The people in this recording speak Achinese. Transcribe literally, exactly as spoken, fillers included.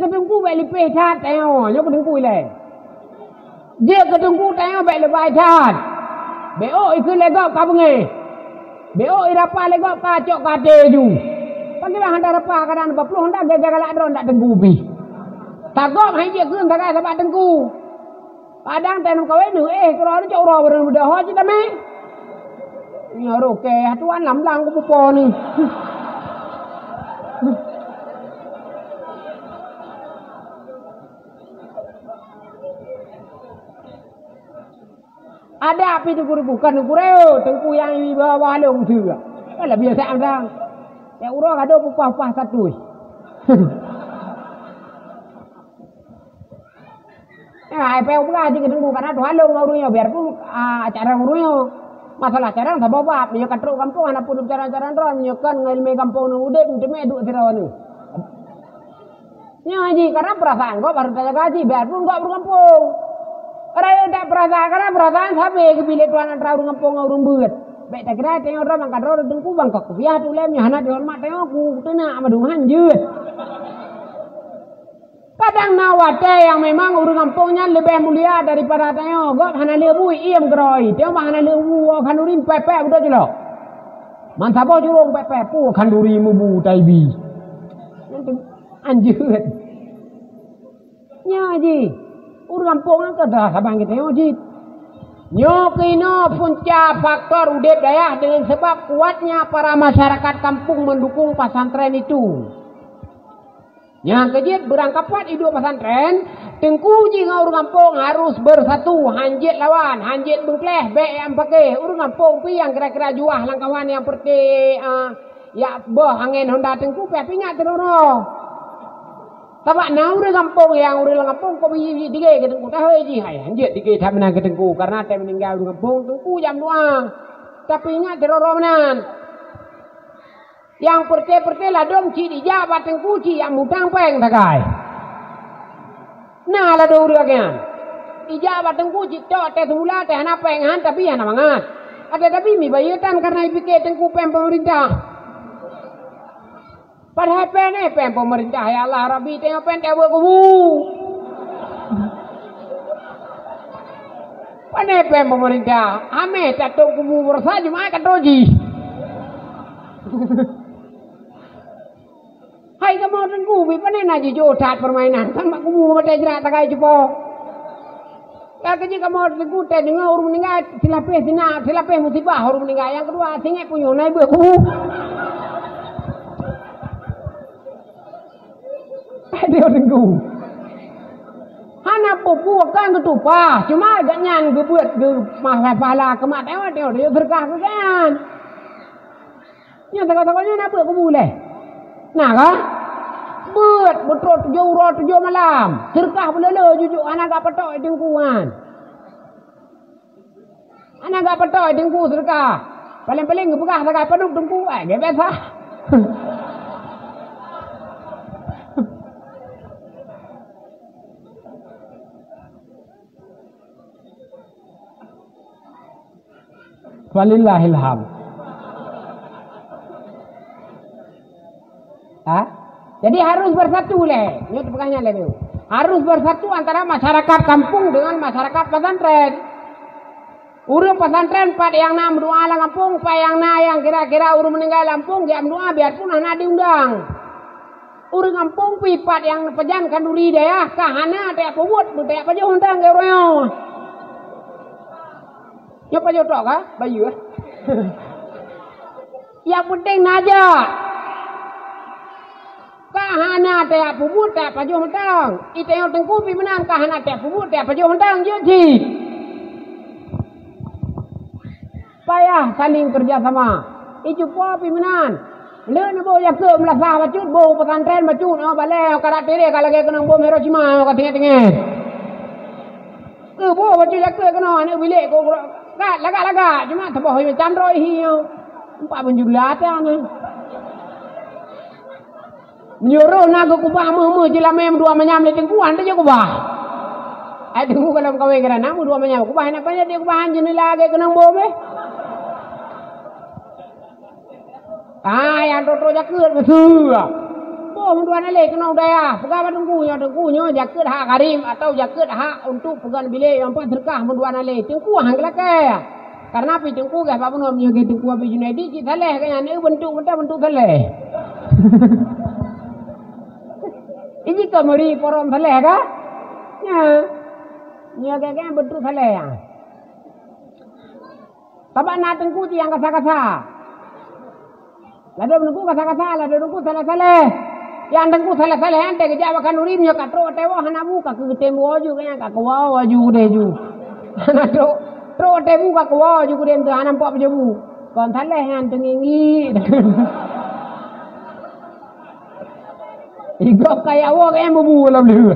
Keu teungku bèk lipéh that tanyoe, nyoe keu teungku ilèe. Jeuet keu teungku tanyoe bèk leubèh that. Bèk ôk ikheun lé gob ka beungéh. Bèk ôk irapa lé gob ka cok ka até ju. Pakriban hana rapa kadang dua ploh hana gaya galak droe ndak teungku pih. Ka gob han jeuet kheun sagai sabab teungku. Kadang teuh meukawen, eh, keudroe cok uroe barô beudôh ho cit tamé. Nyoe rukée, tuan lam blang kupupo ni. Ada api teungku bukan teungku reo, teungku nyang iba-ba lôn tu. Kan lah biasa dang. Ya uroe gadoh pupah-pah satui. Ya, ai payah peugah jih keu teungku, karena tuha lôn ngon ureueng nyoe, biarpun, ah, carông ureueng nyoe. Masalah carông saboh bab, nyoe ka trok gampông hana peue carông-carông droe, nyoe kon ngon ileumèe gampông nyoe udép, meuteumé duek sidroe nyoe. Nyoe jih karena perasaan gob harus tajaga jih, biarpun gob ureueng gampông. Rayeuk that perasaan, karena perasaan sabe geubi lé tuan antara ureueng gampông ngon ureueng beuet. Bèk takira tanyoe droe mangkat droe teungku bangkok kupiah tu lé nyoe hana dihoreumat tanyoe ku teunak madum han jeuet. Kadang na watèe nyang memang ureueng gampông nyan leubeh mulia daripada tanyoe, gob hana lé bui iem keurôi, tanyoe mah hana lé bu khanduri pèpèk beudôh jih lom. Man saboh jurông pèpèk pu khanduri mubu taibi. Anjeuet. Nyoe jih, ureueng gampông nyan keuh saban geutanyoe jih. Nyoe keunoe punca faktor udép dayah deungon sabab kuatnya para masyarakat kampung mendukung pesantren itu. Nyang keujeuet beurangkapat iduek pesantren, teungku jih ngon ureueng gampông harus bersatu, han jeuet lawan, han jeuet beungkléh, bèk nyang paké. Ureueng gampông pih nyang kira-kira juah lam kawan nyang peureté, ah, jak boh angén honda teungku pih ingat teunoe. Sabab na ureueng gampông nyang ureueng lam gampông kok biji-biji dige keu teungku, tahe jih hai, han jeuet dige that meunan keu teungku, karena watèe meuninggai ureueng gampông, teungku jak meudoa. Tapi ingat teunoe meunan. Nyang peureté-peureté ladôm cit ijak bak teungku cit jak mutang péng sagai. Na ladôm ureueng nyan. Ijak bak teungku cit tok teuh seumula teuh hana péng han, tapi hana mangat. Ada tapi mi bayeue tan karena ipike teungku péng pemerintah. Padahai péng nyan péng pemerintah, ya Allah Rabbi, tanyoe péng teuh buet kubu. Pane péng pemerintah, amé tatông kubu beurasa Jumat ka troh jih. Hai kamoe teungku, bit pane na jijôh that peurmainan, kan bak kubu batèe jrat takai cupo. Ka keujeuet kamoe teungku teudeungoe ureueng meuninggai silapeh sina, silapeh musibah ureueng meuninggai. Nyang keudua, singét punyueng na ibeuet kubu. Aduh, teungku. Hana peue-peue kan geutupah, cuma gobnyan geubeuet geu-, mah pahala keumat teuh, teuh, teuh, seudeukah keu gobnyan. Nyan sagoe-sagoe nyan na beuet kubu lé. Na ka? Beuet, beutrok tujoh uroe tujoh malam. Seudeukah beulolo jujok hana gak patok teungku nyan. Hana gak patok teungku seudeukah. Paléng-paléng geupeugah sagai padub teungku, eh, gét biasa. Falillahil hamd. Ha? Jadi harus bersatu lé. Nyoe teupeugah nyan lé. Harus bersatu antara masyarakat kampung dengan masyarakat pesantren. Ureueng pesantren pat nyang na meudoa lam kampung, pat nyang na nyang kira-kira ureueng meuninggai lam kampung, geujak meudoa biarpun hana diundang. Ureueng gampông pih pat nyang pajan khanduri dayah ka hana tajak peubuet, tajak pajoh mantong keu uroe nyoe. Nyoe pajoh tok ka? Bayeue. Nyang peunteng na jak. Ka hana tajak peubuet, tajak pajoh mantong. Itanyoe teungku pih meunan ka hana tajak peubuet, tajak pajoh mantong jeuet jih. Payah saling kerja sama. Icupo pih meunan. Le neuboh jakeuet meulasah bacut, boh pesantren bacut, oh, balèe, oh, karat tireh ka lagèe keunong bom Hiroshima, oh, ka teungoh-teungoh. Keu boh bacut jakeuet keunoe, aneuk bilék, ko, ko, kat, lagak-lagak, cuma teuboh macam droe hi, oh. Empat beunjula ata nyoe. Meunyoe roh na geukubah meuh-meuh jilamé meudua manyam lé teungku, han teujak kubah. Ai teungku kalau meukawen keu na meudua manyam, kubah hana payah dikubah, han jeuneula lagèe keunong bom eh. Ah, nyang trok-trok jakeuet beutôi. Oh, meudua nalé keunoe u dayah. Peugah bak teungku nyoe, teungku nyoe jakeuet hak gharib atau jakeuet hak untuk peugöt bilék nyang pat seudeukah meudua nalé. Teungku han geulakèe. Karena pih teungku gah bak bunoe meunyoe geuh teungku Abi Junaidi cit saleh ka nyan, eh, bentuk mantong bentuk saleh. Ini keu meuri porom saleh ka? Nya. Nyoe gah-gah bentuk saleh ya. Sabab na teungku cit nyang kasa-kasa. Ladôm teungku kasa-kasa, ladôm teungku saleh-saleh. Nyang teungku saleh-saleh nyan teuh geujak bak khanuri meunyoe ka trok watèe woe hana bu, ka keutem woe ju, ka nyan ka keuwoe ju keudeh ju. Hana trok, trok watèe bu ka keuwoe ju keudeh teuh hana nampak pajoh bu. Kon saleh nyan teunginggi. Igop kaya woe ka nyan bubu lam leuh.